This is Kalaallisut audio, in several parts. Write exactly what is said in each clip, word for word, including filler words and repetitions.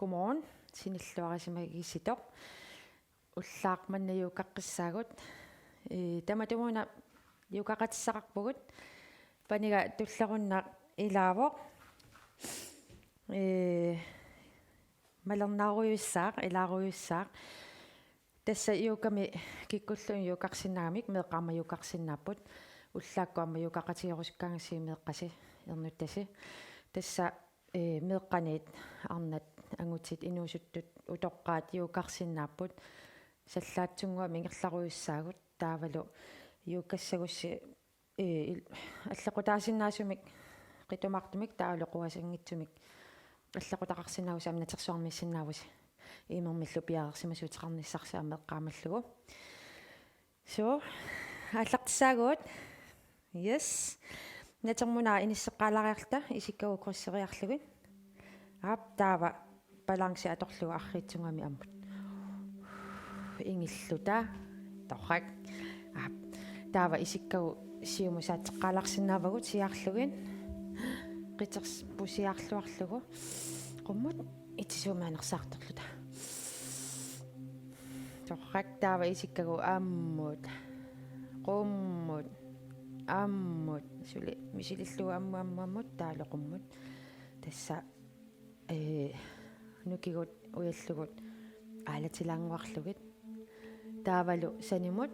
Godmorgen, sinilluarisimagiissitoq. Ullaaq manna yogaqqissaagut. Ee, tamatumuuna yogaqatissaqarpugut. Paniga tullerunnaq ilaavoq. Ee, malernaarujussaaq, ilaarujussaaq. Tassa yogami kikkulluunniit yogarsinnaagamik, meeqqat aamma yogarsinnaapput. Ullaakkut aamma yogaqatigerusukkaangassi meeqqasi ernuttasi. Tassa, ee, meeqqaniit arnat angutit inuusuttut utoqqaat yogarsinnaapput. Sallaatsunnguamik ingerlarujussaagut, taavalu yogassagussi, ee, il-, allequtaasinnaasumik qitumaartumik taavalu quasanngitsumik allequtaqarsinnaavusi aamma natersuarmiissinnaavusi. Imermillu piareersimasuuteqarnissarsi aamma eqqaamallugu. Suu, aallartissaagut. Yes. Natermuna inisseqqaalaariarluta isikkagut krydseriarlugit. Aap, taava balanci atorlugu arriitsunnguamik ammut. Ingilluta. Torrak. Aap. Taava isikkagut siumut saatseqqaalaarsinnaavagut siaarlugit. Qiterput siaarluarlugu. Qummut itisuumik anersaartorluta. Torrak, taava isikkagut ammut. Qummut. Ammut. Suli misilillugu ammut, ammut, ammut, taavalu qummut. Tassa, ee, nukigut ujallugut aalatilaannguarlugit. Taavalu sanimut,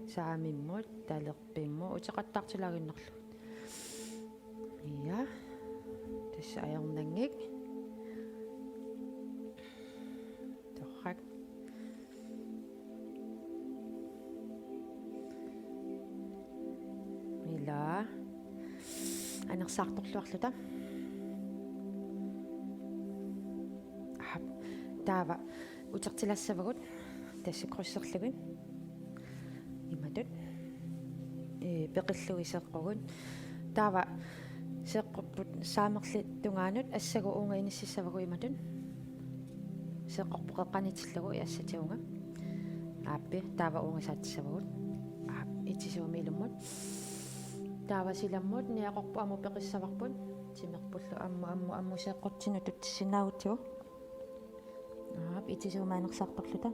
saamimmut, talerpimmut, uteqattaartilaaginnarlugit. Ja. Tassa ajornanngik. Torrak. Ila. Anersaartorluarluta. Aap. Taava utertilassavagut. Tassa krydserlugit. Imatut. Ee, peqillugit seeqqugut. Taava seeqqorput saamerli tungaanut assagut uunga inississavagut imatut. Seeqqorput qeqqaniitillugu i assat uunga. Aappi, taava uunga saatissavagut. Aap, itisuumik ilummut. Taava silammut niaqorput ammut peqissavarput. Timerpullu ammut, ammut, ammut seeqqortinnut tutsissinnaagutsigu. Aap, itisuumik anersaartorluta.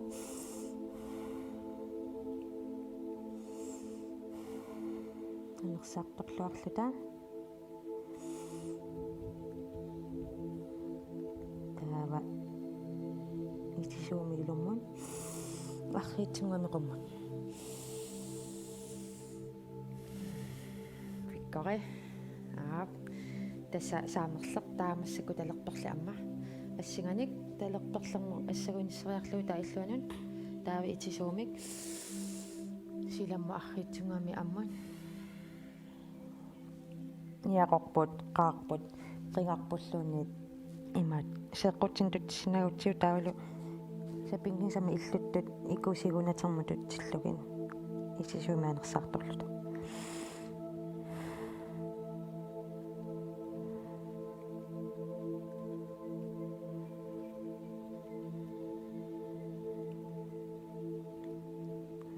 Anersaartorluarluta. Taava itisuumik ilummut. Arriitsunnguamik qummut. Pikkori. Aap. Tassa saamerleq taava massakkut talerperleq aamma. Assinganik talerperlermut assagut inisseriarlugu taava illuanut. Taava itisuumik. Silammut arriitsunnguamik ammut. Niaqorput, qaarput, qingarpulluunniit imaat seeqqortinnut tutsissinnaagutsigu taavalu sapinngisamik illuttut ikusigut natermut tutsillugit itisuumik anersaartorluta.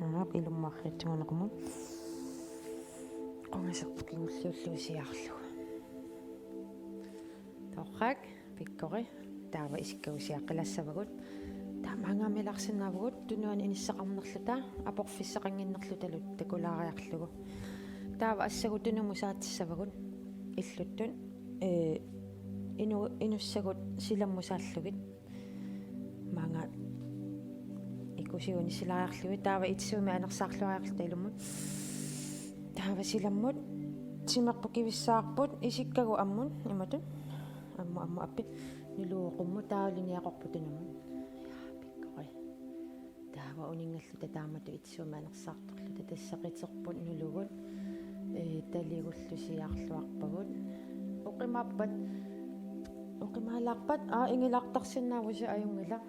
Aap, ilummut arriitsunnguamik qummut. Qungaserput kingulliullugu siaarlugu. Torrak, pikkori. Taava isikkagut siaqqilassavagut. Taava maanngaanniit ilaarsinnaavugut tunuani inissaqarnerluta, aporfissaqannginnerlutalu takulaariarlugu. Taava assagut tunumut saatissavagut. Illuttut, ee, inu-, inussagut silammut saallugit. Maanga ikusigut inissilaariarlugit, taava itisuumik anersaarluariarluta ilummut. Taava silammut timerput kivissaarput, isikkagut ammut, imatut. Ammut, ammut, aappi. Nuluvoq qummut, taavalu niaqorput tunumut. Ja, pikkori. Taava uninngalluta taamatut itisuumik anersaartorluta, tassa qiterput nulugut, ee, taligullu siaarluarpagut. Oqimaappat, oqimaalaarpat, aa, ingilaartarsinnaavusi, ajunngilaq.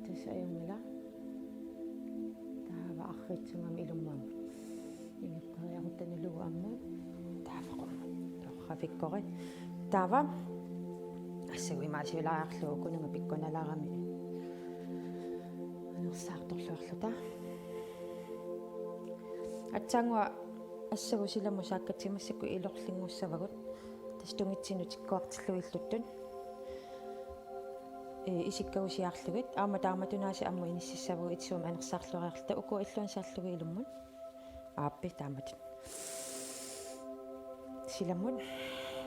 Tassa ajunngilaq. Taava arriitsunnguamik ilummut ammut. Ingerlariarutta nulugut ammut. Taava qummut. Torrak, pikkori. Taava assagut imaasiulaariarlugu ukununga pikkunalaarami anersaartorluarluta. Aatsaannguaq assagut silammut saakkatsigu massakkut ilorlinngussavagut. Tungitsinnut tikkuartillugilluttut. Ee, isikkagut siaarlugit. Aamma taamatunaasiit ammut inississavagut itisuumik anersaarluariarluta. Ukua illuanni saallugit ilummut. Aappi taamatut. Silammut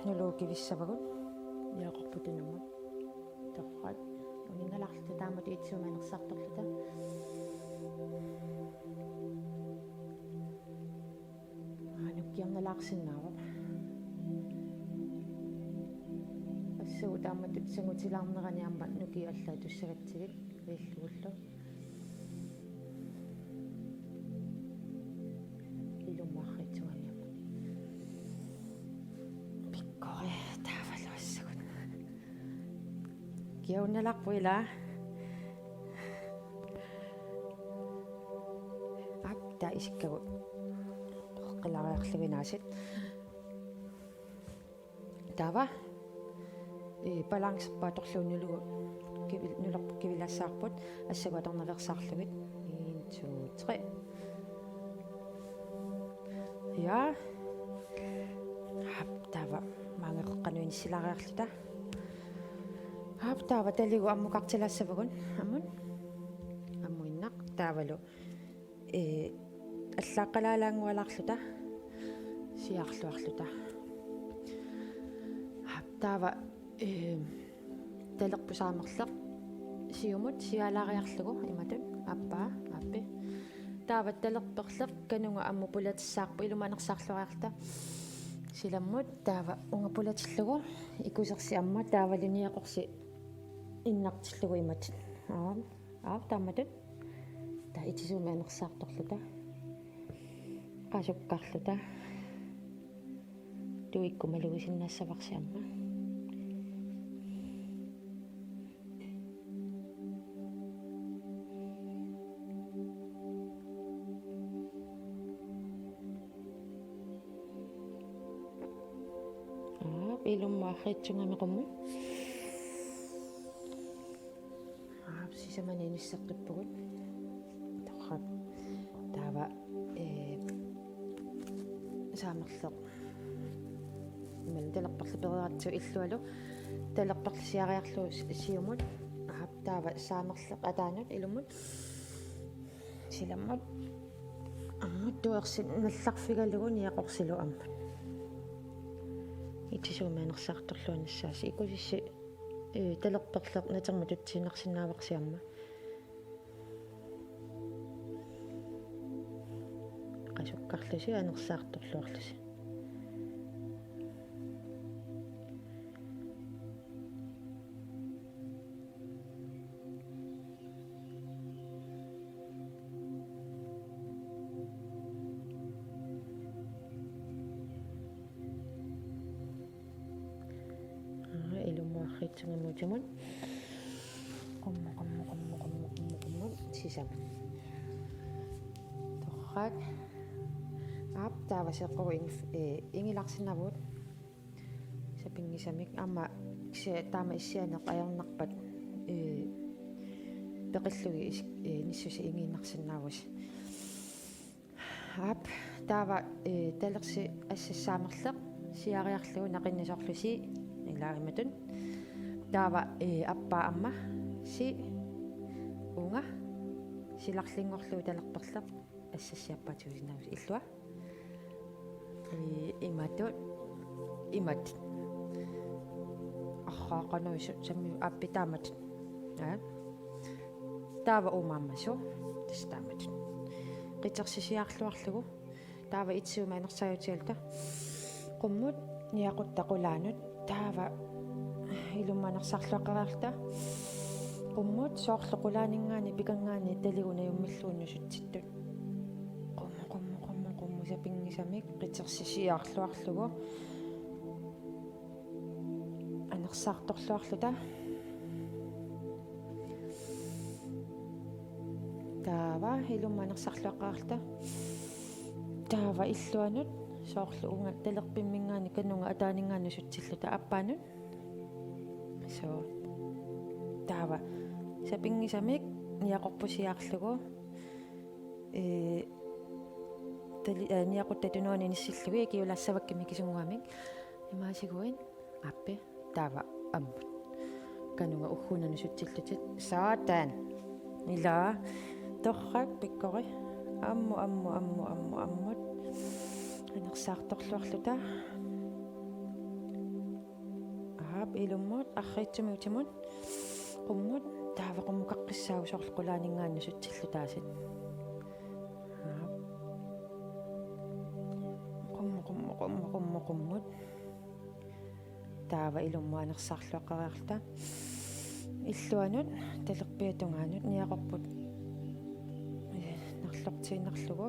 nuluukivissavagut. Niaqorput tunummut. Torrak. Uninngalarluta taamatut itisuumik anersaartorluta. Aa, nukkiornalaarsinnaavoq. Assagut taamatut sangutilaarnerani aamma nukiit allaat tussagatsigit ilillugullu. Ilummut arriitsungami aamma. Pikkori, taavalu assagut. Kiaunnalarpu ila. Aap, taava isikkagut. Qilaariarlugu inaasit. Taava. Ee, balancerpaat atorlugu nulugu kivil-, nulerput kivilaassavarput, assagut atornaveersaarlugit. En, to, tre. Ja. Aap, taava maanga qeqqanut inissilaariarluta. Aap, taava taligut ammukartilaassavagut. Ammut. Ammuinnaq. Taavalu. Ee, allaaqqalaalaanngualaarluta. Siaarluarluta. Aap, taava, ee, talerpoq saamerleq. Siumut siaalaariarlugu imatut. Aappaa, aappi. Taava talerperleq kanunga ammut pulatissavarput ilummut anersaarluariarluta. Silammut taava uunga pulatillugu ikusersi aamma taavalu niaqorsi innartillugu imatut. Aap, aap taamatut. Taava itisuumik anersaartorluta. Qasukkarluta. Tuikkut malugisinnaassavarsi aamma. Aap, ilummut arriitsungami qummut. Aap, sisamani inisseqqippugut. Torrak. Taava, ee, saamerleq. Imaluunniit talerperleq pereeratsigit illualu. Talerperleq siaariarlugu si-, siumut. Aap, taava saamerleq ataanut ilummut. Silammut. Ammut tuersi nallarfigalugu niaqorsilu ammut. Itisuumik anersaartorluarnissaasi. Ikusissi, ee, talerperleq natermut tutsiinnarsinnaavarsi aamma. Qasukkarlusi anersaartorluarlusi. Aa, ilummut arriitsungami utimut. Qummut, qummut, qummut. Sisamat. Torrak. Aap, taava seeqqugu ing-, ee, ingilaarsinnaavugut. Sapinngisamik aamma kisianni taama issianeq ajornarpat, ee, peqillugit is-, ee, nissusi ingiinnarsinnaavusi. Aap, taava, ee, talersi assassaamerleq siaariarlugu naqinni soorlu C, ilaa imatut. Taava, ee, aappaa aamma C, uunga, silarlinngorlugu talerperleq assassiaappaatigisinnaavasi illua. Ii, imatut. Imatut. Arraaqanuisu sammi aappi taamatut. Aa. Taava uumammasu. Tassa taamatut. Qitersisiaarluarlugu. Taava itisuumik anersaarutigaluta. Qummut niaqutta qulaanut. Taava ilummut anersaarluaqqeriarluta. Qummut soorlu qulaaninngaanniit pikanngaanniit taligut najummillugu nusutsittut. Qummut, qummut, qummut, qummut sapinngisamik qitersisiaarluarlugu. Anersaartorluarluta. Taava ilummut anersaarluaqqeriarluta. Taava illuanut soorlu uunga talerpimminngaanniit kanunga ataaninngaanniit nusutsilluta aappaanut. Soo. Taava sapinngisamik niaqorpusiaarlugu. Ee, tali-, ee, niaqutta tunuani inissillugit ikiulaassavakkit mikisunnguamik. Imaassiguit. Aappi, taava ammut. Kanunga ugguuna nusutsillutit. Sådan. Ila. Torrak, pikkori. Ammut, ammut, ammut, ammut, ammut. Anersaartorluarluta. Aap, ilummut, arriitsumik utimut. Qummut, taava qummukaqqissaagut soorlu qulaaninngaanniit nusutsillutaasut. Aap. Qummut, qummut, qummut, qummut, qummut. Taava ilummut anersaarluaqqeriarluta. Illuanut talerpiata tungaanut niaqorput, eh, nerlortiinnarlugu.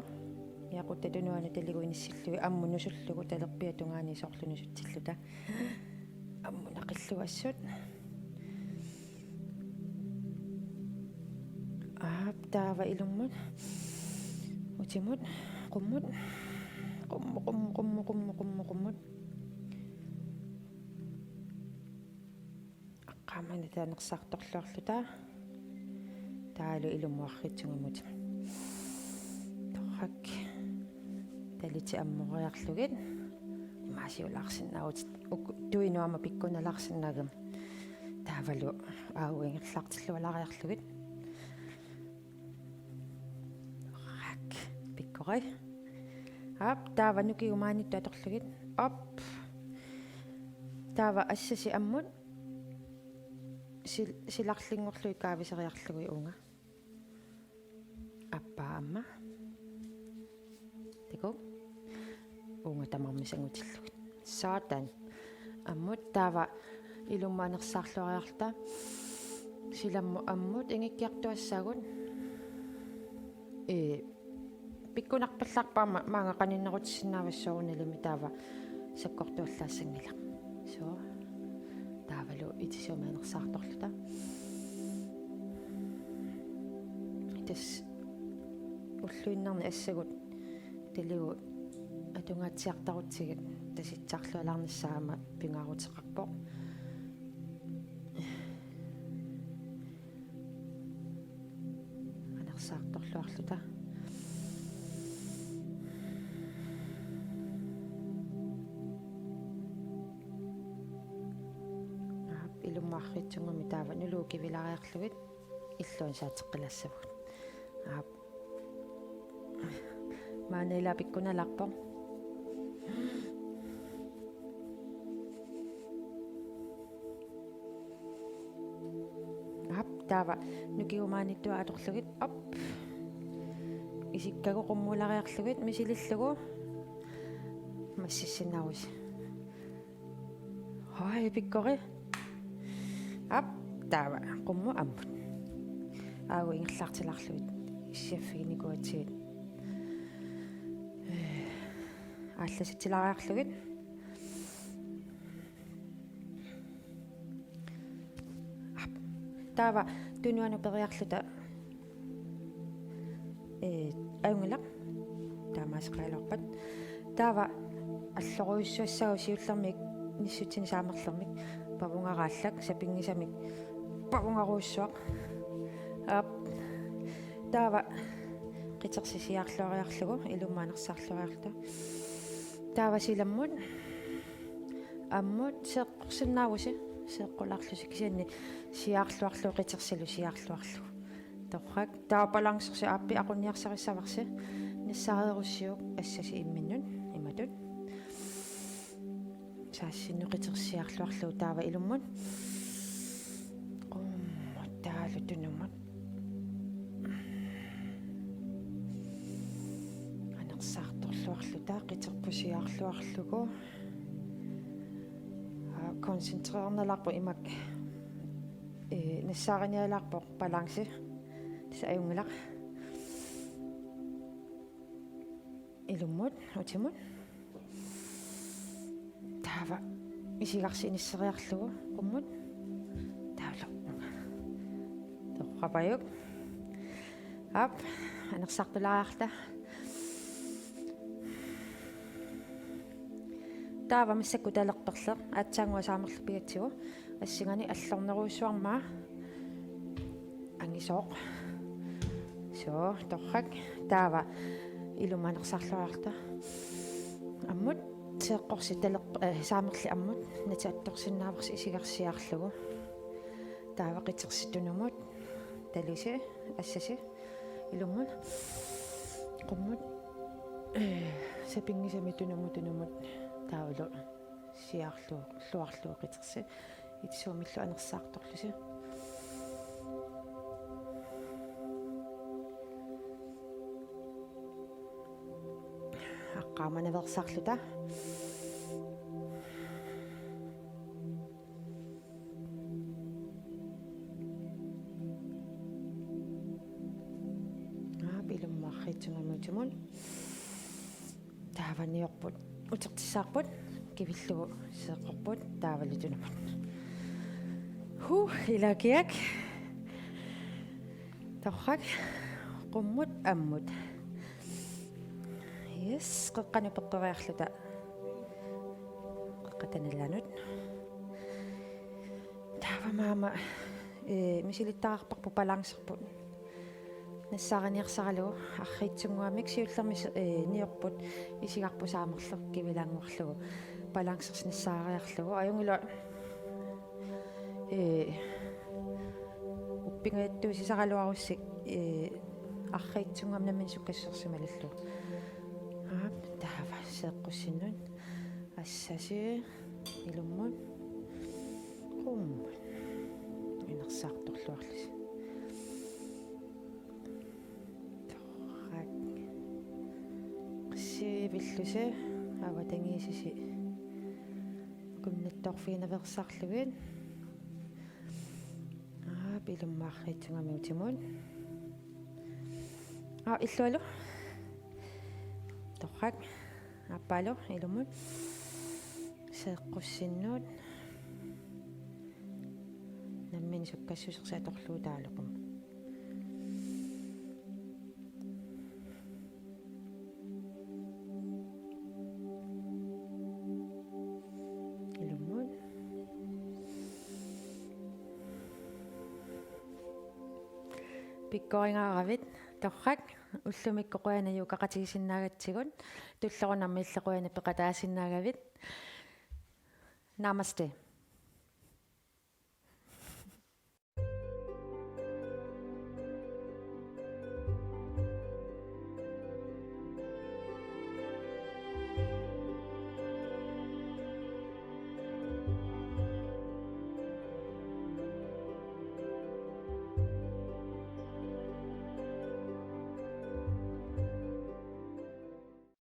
Niaqutta tunuanut taligu inissillugit ammut nusullugu talerpiata tungaanut soorlu nusutsilluta. Ammut naqillugu assut. Aap, taava ilummut. Utimut. Qummut. Qummut, qummut, qummut, qummut, qummut, qummut. Aqqaamani anersaartorluarluta. Taavalu ilummut arriitsunnguamut. Torrak. Talitit ammoriarlugit. Imaasiulaarsinnaavutit. Uk-, tuinut aamma pikkunalaarsinnaagami. Taavalu aajuku ingerlaartillualaariarlugit. Torrak. Pikkori. Aap, taava nukigut maaniittut atorlugit. Op. Taava assasi ammut. Sil-, silarlinngorlugit kaaviseriarlugit uunga. Aappaa aamma. Takuuk. Uunga tamarmik sangutillugit. Sådan. Ammut taava ilummut anersaarluariarluta. Silammut ammut ingikkiartuassaagut. Ee, pikkunarpallaarpoq aamma maanga qaninnerutissinnaavassi soorunalimi taava sakkortuallaassanngilaq. Soo. Taavalu itisuumik anersaartorluta. Tassa ulluinnarni assagut taligut atungaatsiartarutsigit tasitsaarlualaarnissaa aamma pingaaruteqarpoq. Anersaartorluarluta. Aap, ilummut arriitsunnguamik taava nuluup kivilaariarlugit illuanut saateqqilaassavagut. Aap. Maanna ilaa pikkunalaarpoq. Aap, taava nukigut maaniittut atorlugit, op. Isikkagut qummuulariarlugit misilillugu. Massissinnaavusi. Hoi, pikkori. Aap, taava, qummut ammut. Aajuku ingerlaartilaarlugit. Issiaffiginikuugatsigit. Aallasatsilaariarlugit. Aap. Taava tunuanut periarluta. Ee, ajunngilaq. Taamaaseqaraluarpat. Taava allorujussuassaagut siullermik nissutsinik saamerlermik. Pavungaraallak sapinngisamik. Pavungarujussuaq. Aap. Taava qitersi siaarluariarlugu, ilummut anersaarluariarluta. Taava silammut. Ammut seeqqorsinnaavusi, seeqqulaarlusi kisianni siaarluarlugu qitersilu siaarluarlugu. Torrak. Taava balancersi aappi aqunniarsarissavarsi. Nassareerussiuk assasi imminnut imatut. Saassinnut qitersi siaarluarlugu taava ilummut. Qummut taavalu tunumut. Anersaartorluarluta qiterput siaarluarlugu. Aa, koncentrernialaarpoq imak. Ee, nassaarinialaarpoq balance. Tassa ajunngilaq. Ilummut, utimut. Taava isigarsi inisseriarlugu qummut. Taavalu. Torrappajuk. Aap, anersaartulaariarluta. Taava massakkut talerperleq aatsaannguaq saamerlerpigatsigu. Assinganik allornerujussuarmaa. Angisooq. Soo, torrak. Taava ilummut anersaarluariarluta. Ammut. Seeqqorsi taleq-, eh, saamerli ammut nati attorsinnaavarsi isigarsiarlugu. Taava qitersi tunumut, talisi, assasi, ilummut, qummut, eh, sapinngisami tunumut, tunumut, taavalu siarlu-, -luarlugu qitersi, itisuumillu anersaartorlusi. Aqqaamanaveersaarluta. Aap, ilumut arriitsunnguamik utimut. Taava niorput utertissaarput, kivillugu seeqqorput, taavalu tunumut. Huh, ilaakiaq. Torrak, qummut, ammut. Yes, qeqqanut peqqeriarluta. Qeqqata nalaanut. Taava aamma, eh, misilittagaqarparput balancerput. Nassaariniarsaralugu arriitsunnguamik siullermik se-, eh, niorput isigarput saamerleq kivilaannguarlugu balancersi nassaariarlugu. Ajunngilaq, eh, uppingajattuusisaraluarussi, eh, arriitsunnguamik nammineq sukkassusersimalillugu. Aap, taava seeqqussinnut. Assasi, ilummut, qummut. Inersaartorluarlusi. Torrak. Qissiivillusi, avatangiisisi kunnattoorfiginaveersaarlugit. Aap, ilumut arriitsunnguamik utimut. Aap, illualu. Torrak. Aappaalu, ilummut. Seeqqussinnut. Nammineq sukkassusersi atorlugu taavalu qummut. Ilummut. Pikkorigaaravit, torrak, ullumikkut qujanaq yogaaqatigisinnaagatsigut, tullerunarmi illit qujanaq peqataasinnaagavit. Namaste.